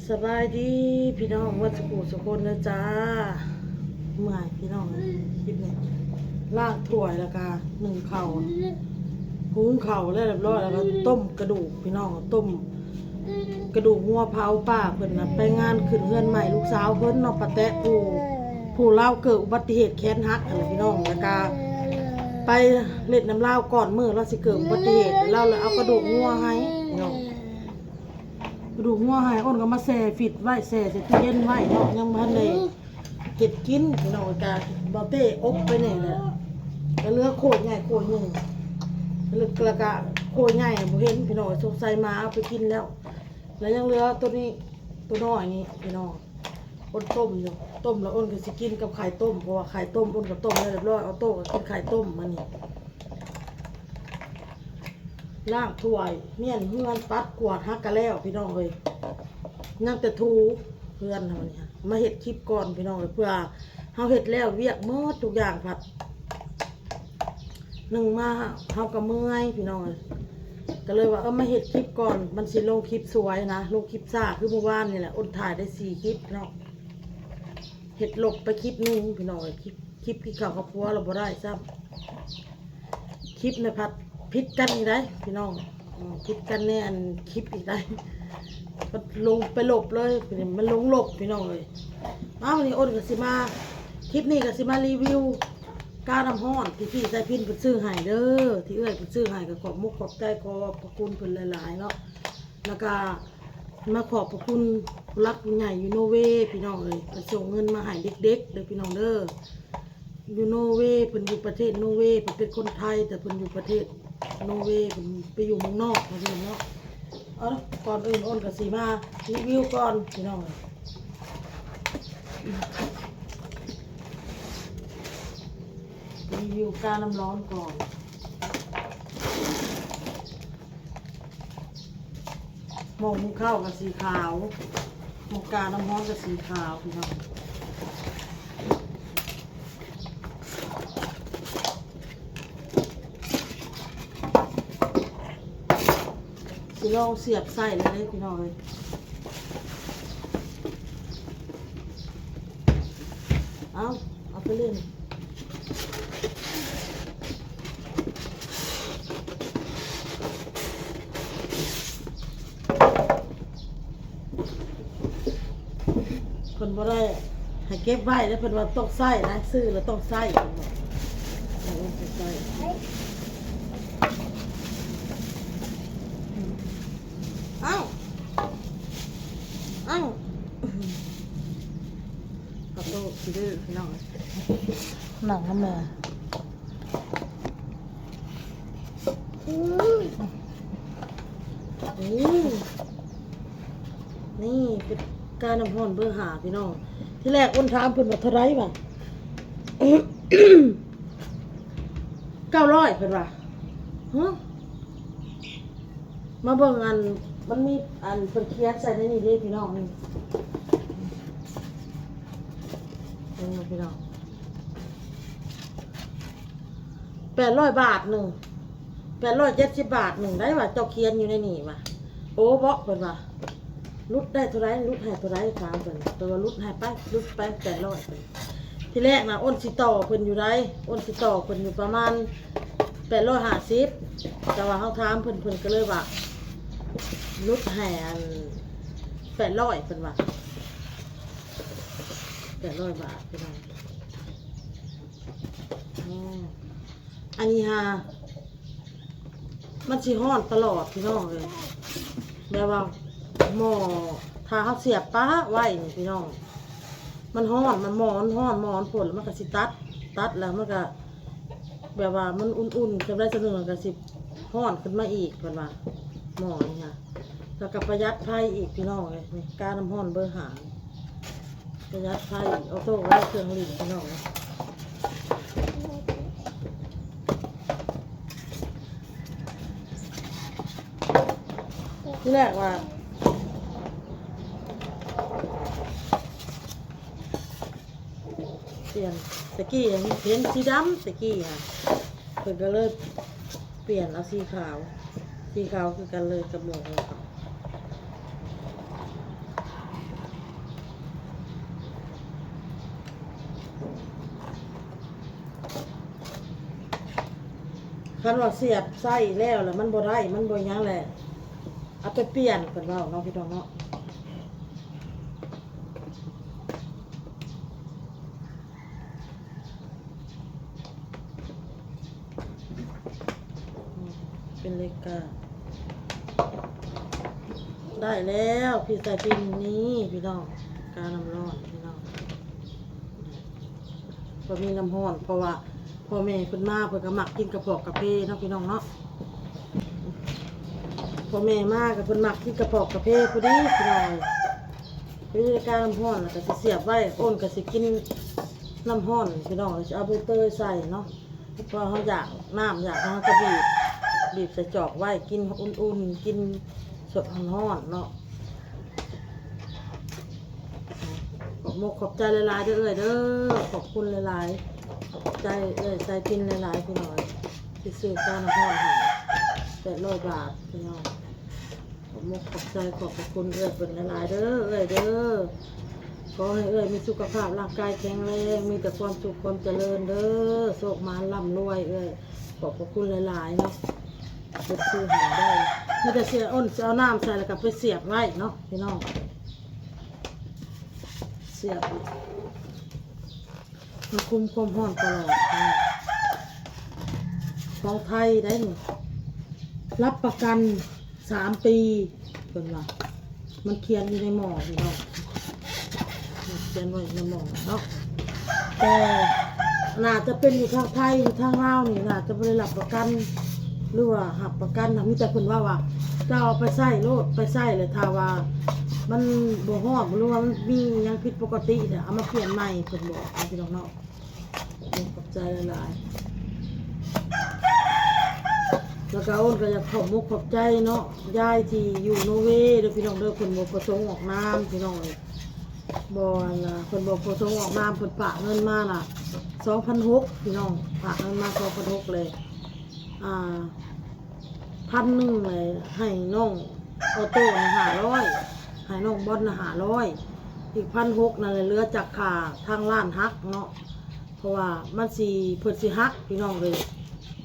ສະບາຍດີພີ່ນ້ອງໝົດສູ່ຜູ້ສູ່ຄົນເດີຈ້າ. ເມື່ອຍພີ່ນ້ອງ ຄລິບນີ້ ລ້າງຖ້ວຍ ແລ້ວກະໜຶ້ງເຂົ້າ ຫຸງເຂົ້າແລ້ວລຽບຮ້ອຍ ແລ້ວກະຕົ້ມກະດູກພີ່ນ້ອງ ຕົ້ມກະດູກງົວເຜົາ. ປ້າເພິ່ນນະໄປງານຂຶ້ນເຮືອນໃໝ່ລູກສາວເພິ່ນເນາະ ປ້າແຕະ ຜູ້ ຜູ້ລາວເກີດອຸບັດຕິເຫດແຂນຫັກຫັ້ນແຫຼະພີ່ນ້ອງ ແລ້ວກະໄປຫຼິ້ນນຳລາວກ່ອນມື້ລາວຊິເກີດອຸບັດຕິເຫດ ລາວເລີຍເອົາກະດູກງົວໃຫ້ພີ່ນ້ອງ. ກະດູກງົວໃຫ້ ອ້ນກໍມາແຊ່ຟຣິດໄວ້ ແຊ່ໃສ່ຕູ້ເຢັນໄວ້ເນາະ ຍັງບໍ່ທັນໄດ້ເຮັດກິນພີ່ນ້ອງ. ກະເບົາເຕ້ອົບໄປແດ່ແຫຼະ ກະເຫຼືອໂຄດໃຫຍ່ໂຄດໜຶ່ງ ແລ້ວກະໂຄດໃຫຍ່ບໍ່ເຫັນພີ່ນ້ອງ ສົງໄສໝາເອົາໄປກິນແລ້ວ. ແລ້ວຍັງເຫຼືອໂຕນີ້ ໂຕນ້ອຍນີ້ພີ່ນ້ອງ ອ້ນຕົ້ມຢູ່ ຕົ້ມແລ້ວອ້ນກໍຊິກິນກັບໄຂ່ຕົ້ມ ເພາະວ່າໄຂ່ຕົ້ມອ້ນກໍຕົ້ມແລ້ວລຽບຮ້ອຍ ອອໂຕ້ກໍກິນໄຂ່ຕົ້ມມື້ນີ້. ລ້າງຖ້ວຍ ມ້ຽນເຮືອນ ປັດກວາດ ຫາກະແລ້ວພີ່ນ້ອງເອີຍ ຍັງແຕ່ຖູເຮືອນເຮົານີ້. ມາເຮັດຄລິບກ່ອນພີ່ນ້ອງເອີຍ ເພື່ອເຮົາເຮັດແລ້ວວຽກໝົດທຸກຢ່າງ ພັດໜຶ່ງມາເຮົາກໍເມື່ອຍພີ່ນ້ອງເອີຍ ກໍເລີຍວ່າ ເອີ ມາເຮັດຄລິບກ່ອນ ມັນຊິລົງຄລິບສວຍນະ ລົງຄລິບຊ້າ ຄືມື້ວານນີ້ແຫຼະ ອ້ນຖ່າຍໄດ້ສີ່ຄລິບເນາະ. ເຮັດລົບໄປຄລິບໜຶ່ງພີ່ນ້ອງເອີຍ ຄລິບ ຄລິບກິນເຂົ້າກັບຜົວລະບໍ່ໄດ້ຊ້ຳ. ຄລິບນະພັດຜິດກັນອີກໄດ໋ພີ່ນ້ອງ ເອີ ຜິດກັນໃນອັນຄລິບອີກໄດ໋ ພັດລົງໄປລົບເລີຍ ມັນລົງລົບພີ່ນ້ອງເອີຍ. ມາ ມື້ນີ້ອ້ນກໍຊິມາ ຄລິບນີ້ກໍຊິມາຣີວິວການ້ຳຮ້ອນທີ່ພີ່ສາຍພິນເພິ່ນຊື້ໃຫ້ເດີ ທີ່ເອື້ອຍເພິ່ນຊື້ໃຫ້ ກໍຂອບມຸກຂອບໃຈ ຂອບພະຄຸນເພິ່ນຫຼາຍໆເນາະ ແລ້ວກະ ມາຂອບພະຄຸນຜູ້ຫຼັກຜູ້ໃຫຍ່ຢູ່ໂນເວພີ່ນ້ອງເອີຍ ເພິ່ນສົ່ງເງິນມາໃຫ້ເດັກໆເດີພີ່ນ້ອງເດີ. ຢູ່ໂນເວ ເພິ່ນຢູ່ປະເທດໂນເວ ເພິ່ນເປັນຄົນໄທ ແຕ່ເພິ່ນຢູ່ປະເທດໂນເວ ເພິ່ນໄປຢູ່ເມືອງນອກເນາະພີ່ນ້ອງເນາະ. ເອົາ ກ່ອນອື່ນອ້ນກໍຊິມາຣີວິວກ່ອນພີ່ນ້ອງເອີຍ ຣີວິວການ້ຳຮ້ອນກ່ອນ. ໝໍ້ຫຸງເຂົ້າກໍສີຂາວ ໝໍ້ການ້ຳຮ້ອນກໍສີຂາວພີ່ນ້ອງ. ຊິລອງສຽບໃສ່ແລ້ວເດ້ພີ່ນ້ອງເອີຍ. ເອົາ ເອົາໄປເລີຍ. ເພິ່ນບໍ່ໄດ້ໃຫ້ເກັບໄວ້ເດ້ ເພິ່ນວ່າຕ້ອງໃຊ້ນະ ຊື້ແລ້ວຕ້ອງໃຊ້ ເພິ່ນວ່າ ເອົາ ເອົາ ເອົາ ຂອໂທດເດີພີ່ນ້ອງ ນັ່ງນຳແມ່. ອື ອື ນີ້ເປັນການ້ຳຮ້ອນເບີຫ້າພີ່ນ້ອງ. ທີແລກອ້ນຖາມເພິ່ນວ່າເທົ່າໃດຫວາ ເກົ້າຮ້ອຍ ເພິ່ນວ່າ ຮະ ມາເບິ່ງອັນ ມັນມີອັນເພິ່ນຂຽນໃສ່ໃນນີ້ເດ້ພີ່ນ້ອງ ນີ້ ເບິ່ງເດີພີ່ນ້ອງ. ແປດຮ້ອຍບາດໜຶ່ງ ແປດຮ້ອຍເຈັດສິບບາດໜຶ່ງໄດ໋ວ່າ ເຈົ້າຂຽນຢູ່ໃນນີ້ວ່າ. ໂອ້ ເບາະ ເພິ່ນວ່າ ຫຼຸດໄດ້ເທົ່າໃດ ຫຼຸດໃຫ້ເທົ່າໃດ ຖາມເພິ່ນ ເພິ່ນວ່າຫຼຸດໃຫ້ໄປ ຫຼຸດໄປແປດຮ້ອຍ. ທີແລກນະ ອ້ນຊິຕໍ່ເພິ່ນຢູ່ໃດ໋ ອ້ນຊິຕໍ່ເພິ່ນຢູ່ປະມານແປດຮ້ອຍຫ້າສິບ ແຕ່ວ່າເຮົາຖາມເພິ່ນ ເພິ່ນກໍເລີຍວ່າຫຼຸດໃຫ້ອັນແປດຮ້ອຍ ເພິ່ນວ່າ ແປດຮ້ອຍບາດພີ່ນ້ອງ. ອໍ ອັນນີ້ຫາ ມັນຊິຮ້ອນຕະຫຼອດພີ່ນ້ອງເອີຍ ແບບວ່າໝໍ້ ຖ້າເຮົາສຽບປະໄວ້ນີ້ພີ່ນ້ອງ ມັນຮ້ອນ ມັນໝໍ້ມັນຮ້ອນ ໝໍ້ມັນພົ້ນ ແລ້ວມັນກໍຊິຕັດ ຕັດແລ້ວມັນກໍແບບວ່າມັນອຸ່ນໆ ສ່ຳໃດສ່ຳໜຶ່ງ ແລ້ວກໍຊິຮ້ອນຂຶ້ນມາອີກ ເພິ່ນວ່າໝໍ້ນີ້ຫາ ແລ້ວກໍປະຢັດໄຟອີກພີ່ນ້ອງເອີຍ. ນີ້ການ້ຳຮ້ອນເບີຫ້າ ປະຢັດໄຟ ອອໂຕ້ໄວ້ເຄື່ອງຫຼິ້ນພີ່ນ້ອງ. ທີແລກວ່າ ປ່ຽນ ແຕ່ກີ້ເຫັນສີດຳ ແຕ່ກີ້ຫັ້ນ ເພິ່ນກໍເລີຍປ່ຽນເອົາສີຂາວ ສີຂາວຄືກັນເລີຍກັບໝໍ້ຂອງເຂົາ. ຄັນວ່າສຽບໃສ່ແລ້ວ ແລ້ວມັນບໍ່ໄດ້ ມັນບໍ່ຫຍັງແຫຼະ ເອົາໄປປ່ຽນ ເພິ່ນເວົ້າເນາະ ພີ່ນ້ອງເນາະ. ເປັນເລກກາ ໄດ້ແລ້ວ ພີ່ໃສ່ປິ່ນນີ້ ພີ່ນ້ອງ ການ້ຳຮ້ອນ ພີ່ນ້ອງ ບໍ່ມີນ້ຳຮ້ອນ ເພາະວ່າພໍ່ແມ່ເພິ່ນມາ ເພິ່ນກໍມັກກິນກະປອກກາເຟເນາະ ພີ່ນ້ອງເນາະ. ພໍ່ແມ່ມາກໍເພິ່ນມັກກິນກະປອກກາເຟພໍດີ ພີ່ນ້ອງ. ເວລາການ້ຳຮ້ອນ ແລ້ວກໍຊິສຽບໄວ້ ໂອນກໍຊິກິນນ້ຳຮ້ອນ ພີ່ນ້ອງ ຊິເອົາໃບເຕີຍໃສ່ເນາະ. ເພາະເຮົາຢາກນ້ຳ ຢາກເຮົາກໍບີບ ບີບໃສ່ຈອກໄວ້ ກິນອຸ່ນໆ ກິນສົດຮ້ອນໆເນາະ. ຂອບມົກຂອບໃຈຫຼາຍໆເດີເອື້ອຍເດີ ຂອບຄຸນຫຼາຍໆ ຂອບໃຈເອື້ອຍໃສ່ປິ່ນຫຼາຍໆ ພີ່ນ້ອງ ທີ່ຊື້ການ້ຳຮ້ອນໃຫ້ ແປດຮ້ອຍບາດ ພີ່ນ້ອງ. ຂອບມົກຂອບໃຈ ຂອບພະຄຸນເອື້ອຍເພິ່ນຫຼາຍໆເດີ ເອື້ອຍເດີ. ຂໍໃຫ້ເອື້ອຍມີສຸຂະພາບຮ່າງກາຍແຂງແຮງ ມີແຕ່ຄວາມສຸກຄວາມຈະເລີນເດີ ໂຊກໝານລ່ຳລວຍເອື້ອຍ. ຂອບພະຄຸນຫຼາຍໆເນາະ ເພິ່ນຊື້ໃຫ້ໄດ້ ມີແຕ່ເສຍອ້ນຊິເອົານ້ຳໃສ່ ແລ້ວກໍໄປສຽບໄວ້ເນາະ ພີ່ນ້ອງ ສຽບ ມັນຄຸມຄວາມຮ້ອນຕະຫຼອດ. ຂອງໄທໄດ໋ນີ້ ຮັບປະກັນສາມປີ ເພິ່ນວ່າ ມັນຂຽນຢູ່ໃນໝໍ້ນີ້ເນາະ ມັນຂຽນໄວ້ໃນໝໍ້ເນາະ. ແຕ່ໜ້າຈະເປັນຢູ່ທາງໄທ ຢູ່ທາງລາວນີ້ ໜ້າຈະບໍ່ໄດ້ຮັບປະກັນ ຫຼືວ່າຮັບປະກັນນະ ມີແຕ່ເພິ່ນເວົ້າວ່າ ເຈົ້າເອົາໄປໃຊ້ໂລດ ໄປໃຊ້ ແລ້ວຖ້າວ່າມັນບໍ່ຮອດ ຫຼືວ່າມັນມີຫຍັງຜິດປົກກະຕິ ແລ້ວເອົາມາປ່ຽນໃໝ່ ເພິ່ນບອກເນາະ ພີ່ນ້ອງເນາະ. ຂອບໃຈຫຼາຍໆ ແລ້ວກໍອ້ນກໍຢາກຂອບມຸກຂອບໃຈເນາະ ຍາຍທີ່ຢູ່ໂນເວເດີພີ່ນ້ອງເດີ ເພິ່ນບໍ່ປະສົງອອກນາມ ພີ່ນ້ອງເອີຍ. ບໍ່ ອັນນ່າ ເພິ່ນບໍ່ປະສົງອອກນາມ ເພິ່ນຝາກເງິນມານະ ສອງພັນຫົກ ພີ່ນ້ອງ ຝາກເງິນມາ ສອງພັນຫົກ ແລ້ວ ອ່າ ພັນໜຶ່ງ ແລ້ວໃຫ້ນ້ອງອໍໂຕ້ນະ ຫ້າຮ້ອຍ ໃຫ້ນ້ອງບອນນະ ຫ້າຮ້ອຍ ອີກ ພັນຫົກ ນັ້ນແຫຼະ ເຫຼືອຈາກຄ່າທາງຮ້ານຫັກເນາະ ເພາະວ່າມັນຊິ ເພິ່ນຊິຫັກ ພີ່ນ້ອງເອີຍ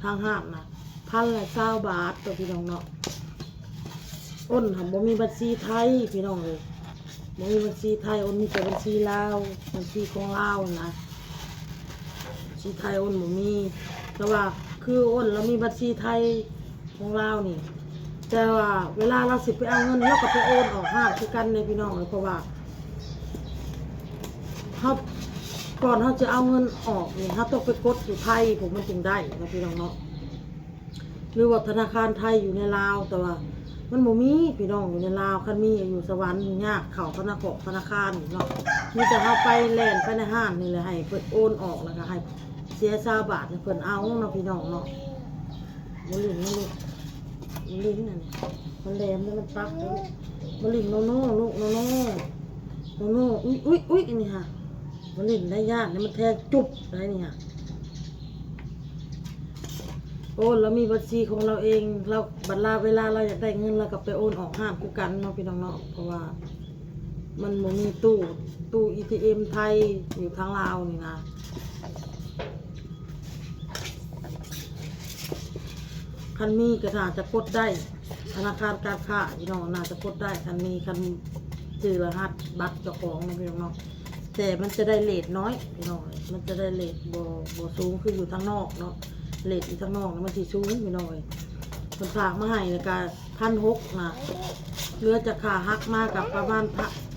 ທາງຮ້ານນະ ພັນລະຊາວບາດເນາະ ພີ່ນ້ອງເນາະ. ອ້ນຫັ້ນບໍ່ມີບັນຊີໄທ ພີ່ນ້ອງເອີຍ ບໍ່ມີບັນຊີໄທ ອ້ນມີແຕ່ບັນຊີລາວ ບັນຊີຂອງລາວນະ ບັນຊີໄທອ້ນບໍ່ມີ. ແຕ່ວ່າຄືອ້ນລາວມີບັນຊີໄທຂອງລາວນີ້ ແຕ່ວ່າເວລາລາວຊິໄປເອົາເງິນ ລາວກໍໄປໂອນອອກຮ້ານຄືກັນເດ້ ພີ່ນ້ອງເອີຍ ເພາະວ່າ ເຮົາ ກ່ອນເຮົາຈະເອົາເງິນອອກນີ້ ເຮົາຕ້ອງໄປກົດຢູ່ໄທພຸ້ນ ມັນຈຶ່ງໄດ້ເນາະ ພີ່ນ້ອງເນາະ. ຫຼືວ່າທະນາຄານໄທຢູ່ໃນລາວ ແຕ່ວ່າມັນບໍ່ມີ ພີ່ນ້ອງ ຢູ່ໃນລາວ. ຄັນມີຢູ່ສະຫວັນ ຍາກເຂົ້າທະນາຄອນ ທະນາຄານເນາະ ມີແຕ່ເຮົາໄປແລ່ນໄປໃນຮ້ານນີ້ແຫຼະ ໃຫ້ເພິ່ນໂອນອອກ ແລ້ວກໍໃຫ້ເສຍຊາວບາດໃຫ້ເພິ່ນເອົາເນາະ ພີ່ນ້ອງເນາະ. ບໍ່ຫຼິ້ນນະລູກ ບໍ່ຫຼິ້ນນັ້ນ ມັນແຫຼມແລ້ວມັນປັກ ບໍ່ຫຼິ້ນໂນໂນລູກ ໂນໂນ ໂນໂນ. ອຸ້ຍ ອຸ້ຍ ອຸ້ຍ ອັນນີ້ຫາ ບໍ່ຫຼິ້ນໄດ້ ຢ້ານ ມັນແທງຈຸບໄດ້ນີ້ຫາ. ໂອນ ລາວມີບັນຊີຂອງລາວເອງ ລາວ ບັດລາວ ເວລາລາວຢາກໄດ້ເງິນ ລາວກໍໄປໂອນອອກຮ້ານຄືກັນເນາະ ພີ່ນ້ອງເນາະ ເພາະວ່າ ມັນບໍ່ມີຕູ້ ຕູ້ອີທີເອັມໄທຢູ່ທາງລາວນີ້ນະ. ຄັນມີກໍໜ້າຈະກົດໄດ້ ທະນາຄານການຄ້າ ພີ່ນ້ອງ ໜ້າຈະກົດໄດ້ ຄັນມີ ຄັນຈື່ລະຫັດບັດເຈົ້າຂອງເນາະ ພີ່ນ້ອງເນາະ. ແຕ່ມັນຈະໄດ້ເຣດນ້ອຍ ພີ່ນ້ອງເອີຍ ມັນຈະໄດ້ເຣດບໍ່ ບໍ່ສູງຄືຢູ່ທາງນອກເນາະ. ເຣດຢູ່ທາງນອກນີ້ມັນຊິສູງ ພີ່ນ້ອງເອີຍ. ເພິ່ນຝາກມາໃຫ້ ແລ້ວກໍ ພັນຫົກ ນະ ເຫຼືອຈາກຄ່າຫັກມາກໍປະມານ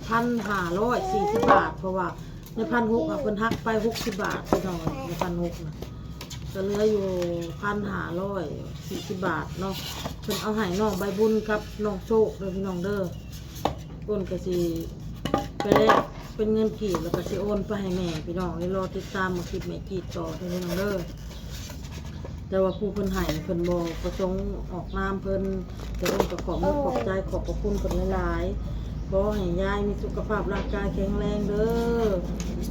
ພັນຫ້າຮ້ອຍສີ່ສິບບາດ ເພາະວ່າໃນ ພັນຫົກ ອະ ເພິ່ນຫັກໄປຫົກສິບບາດ ພີ່ນ້ອງເອີຍ ໃນ ພັນຫົກ ນະ ກໍເຫຼືອຢູ່ ພັນຫ້າຮ້ອຍສີ່ສິບບາດເນາະ. ເພິ່ນເອົາໃຫ້ນ້ອງໃບບຸນກັບນ້ອງໂຊກເດີ ພີ່ນ້ອງເດີ. ອ້ນກໍຊິໄປແລກເປັນເງິນກີບ ແລ້ວກໍຊິໂອນໄປໃຫ້ແມ່ ພີ່ນ້ອງ ໄດ້ລໍຕິດຕາມເບິ່ງຄລິບແມ່ກີດຕໍ່ເດີ ພີ່ນ້ອງເດີ. ແຕ່ວ່າຜູ້ເພິ່ນໃຫ້ເພິ່ນບໍ່ປະສົງອອກນາມເພິ່ນ ແຕ່ອ້ນກໍຂອບມຸກຂອບໃຈ ຂອບພະຄຸນເພິ່ນຫຼາຍໆ. ຂໍໃຫ້ຍາຍມີສຸຂະພາບຮ່າງກາຍແຂງແຮງເດີ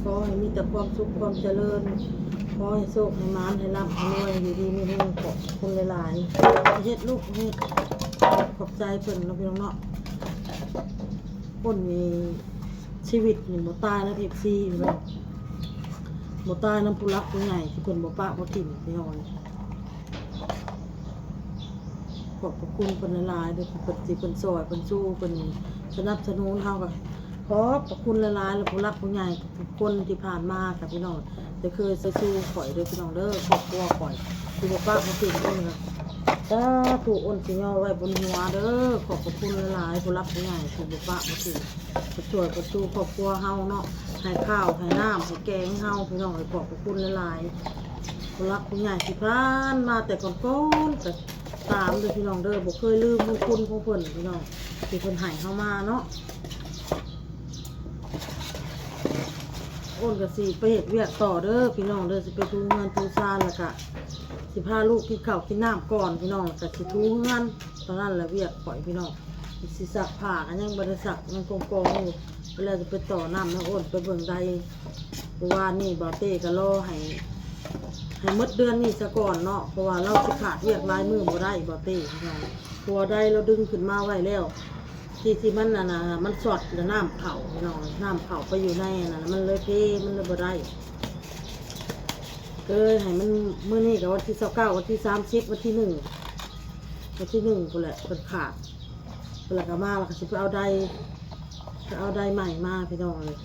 ຂໍໃຫ້ມີແຕ່ຄວາມສຸກຄວາມຈະເລີນ ຂໍໃຫ້ໂຊກໃຫ້ໝານ ໃຫ້ລ່ຳໃຫ້ລວຍ ຢູ່ດີມີແຮງ. ຂອບຄຸນຫຼາຍໆ ເຮັດລູກເຮັດ ຂອບໃຈເພິ່ນເນາະ ພີ່ນ້ອງເນາະ. ຄົນມີຊີວິດນີ້ບໍ່ຕາຍນຳເອັບຊີ ພີ່ນ້ອງ ບໍ່ຕາຍນຳຜູ້ຫຼັກຜູ້ໃຫຍ່ທີ່ເພິ່ນບໍ່ປະບໍ່ຖິ້ມ ພີ່ນ້ອງ. ຂອບພະຄຸນເພິ່ນຫຼາຍໆເດີ ເພິ່ນທີ່ເພິ່ນຊ່ອຍ ເພິ່ນຊູ ເພິ່ນສະໜັບສະໜູນເຮົາ ກໍຂອບພະຄຸນຫຼາຍໆ ແລະ ຜູ້ຫຼັກຜູ້ໃຫຍ່ທຸກຄົນທີ່ຜ່ານມາ ກັບພີ່ນ້ອງ ທີ່ເຄີຍຊ່ອຍຊູຂ້ອຍເດີພີ່ນ້ອງເດີ ຄອບຄົວຂ້ອຍທີ່ບໍ່ປະບໍ່ຖິ້ມ ອ້ນກໍສາທຸ ອ້ນຊິຍໍໄວ້ບົນຫົວເດີ ຂອບພະຄຸນຫຼາຍໆ ຜູ້ຫຼັກຜູ້ໃຫຍ່ທີ່ບໍ່ປະບໍ່ຖິ້ມ ເພິ່ນຊ່ອຍເພິ່ນຊູຄອບຄົວເຮົາເນາະ ໃຫ້ຂ້າວໃຫ້ນ້ຳໃຫ້ແກງເຮົາ ພີ່ນ້ອງເອີຍ ຂອບພະຄຸນຫຼາຍໆ ຜູ້ຫຼັກຜູ້ໃຫຍ່ທີ່ຜ່ານມາແຕ່ກ່ອນໆ ກໍຕາມເດີພີ່ນ້ອງເດີ ບໍ່ເຄີຍລືມບຸນຄຸນຂອງເພິ່ນພີ່ນ້ອງ ທີ່ເພິ່ນໃຫ້ເຮົາມາເນາະ. ອ້ນກໍຊິໄປເຮັດວຽກຕໍ່ເດີພີ່ນ້ອງເດີ ຊິໄປຖູເຮືອນຖູຊານ ແລ້ວກະຊິພາລູກກິນເຂົ້າກິນນ້ຳກ່ອນພີ່ນ້ອງ ແລ້ວກະຊິຖູເຮືອນ ເທົ່ານັ້ນແຫຼະວຽກຂ້ອຍພີ່ນ້ອງ ຊິຊັກຜ້າກໍຍັງບໍ່ໄດ້ຊັກ ຍັງກອງໆຢູ່ ແລ້ວຈະໄປຕໍ່ນ້ຳນຳອ້ນ ໄປເບິ່ງໄດ ເມື່ອວານນີ້ບ່າວເຕ້ກໍລໍໃຫ້ ໃຫ້ໝົດເດືອນນີ້ສາກ່ອນເນາະ ເພາະວ່າລາວຊິຂາດວຽກຫຼາຍມື້ບໍ່ໄດ້ ບ່າວເຕ້ພີ່ນ້ອງ ເພາະວ່າໄດລາວດຶງຂຶ້ນມາໄວ້ແລ້ວ ທີ່ ທີ່ມັນອັນນ່າ ມັນຊັອດແລ້ວນ້ຳເຂົ້າພີ່ນ້ອງ ນ້ຳເຂົ້າໄປຢູ່ໃນອັນນັ້ນ ມັນເລີຍເພ ມັນເລີຍບໍ່ໄດ້ ກໍເລີຍໃຫ້ມັນ ມື້ນີ້ກໍວັນທີຊາວເກົ້າ ວັນທີສາມສິບ ວັນທີໜຶ່ງ ວັນທີໜຶ່ງພຸ້ນແຫຼະ ເພິ່ນຂາດ ເພິ່ນລະກໍມາ ລະກໍຊິໄປເອົາໄດ ໄປເອົາໄດໃໝ່ມາພີ່ນ້ອງເອີຍ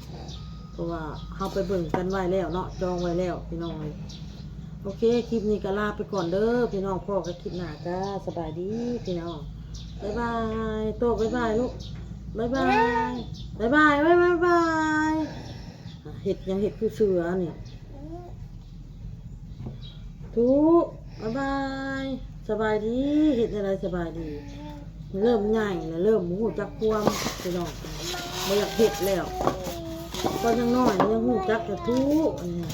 ເພາະວ່າເຮົາໄປເບິ່ງກັນໄວ້ແລ້ວເນາະ ຈອງໄວ້ແລ້ວພີ່ນ້ອງເອີຍ. ໂອເຄ ຄລິບນີ້ກໍລາໄປກ່ອນເດີພີ່ນ້ອງ ພໍ້ກັນຄລິບໜ້າ ກະສະບາຍດີພີ່ນ້ອງ ບາຍບາຍ ໂຕ້ ບາຍບາຍລູກ ບາຍບາຍ ບາຍບາຍ ບາຍບາຍ ບາຍບາຍ ເຮັດຫຍັງ ເຮັດຄືເສືອນີ້ ທຸ ບາຍບາຍ ສະບາຍດີ ເຮັດແນວໃດສະບາຍດີ ເລີ່ມໃຫຍ່ແລ້ວ ເລີ່ມບໍ່ຮູ້ຈັກຄວາມ ພີ່ນ້ອງ ບໍ່ຢາກເຮັດແລ້ວ ຕອນຍັງນ້ອຍຍັງຮູ້ຈັກແຕ່ທຸ ອັນນີ້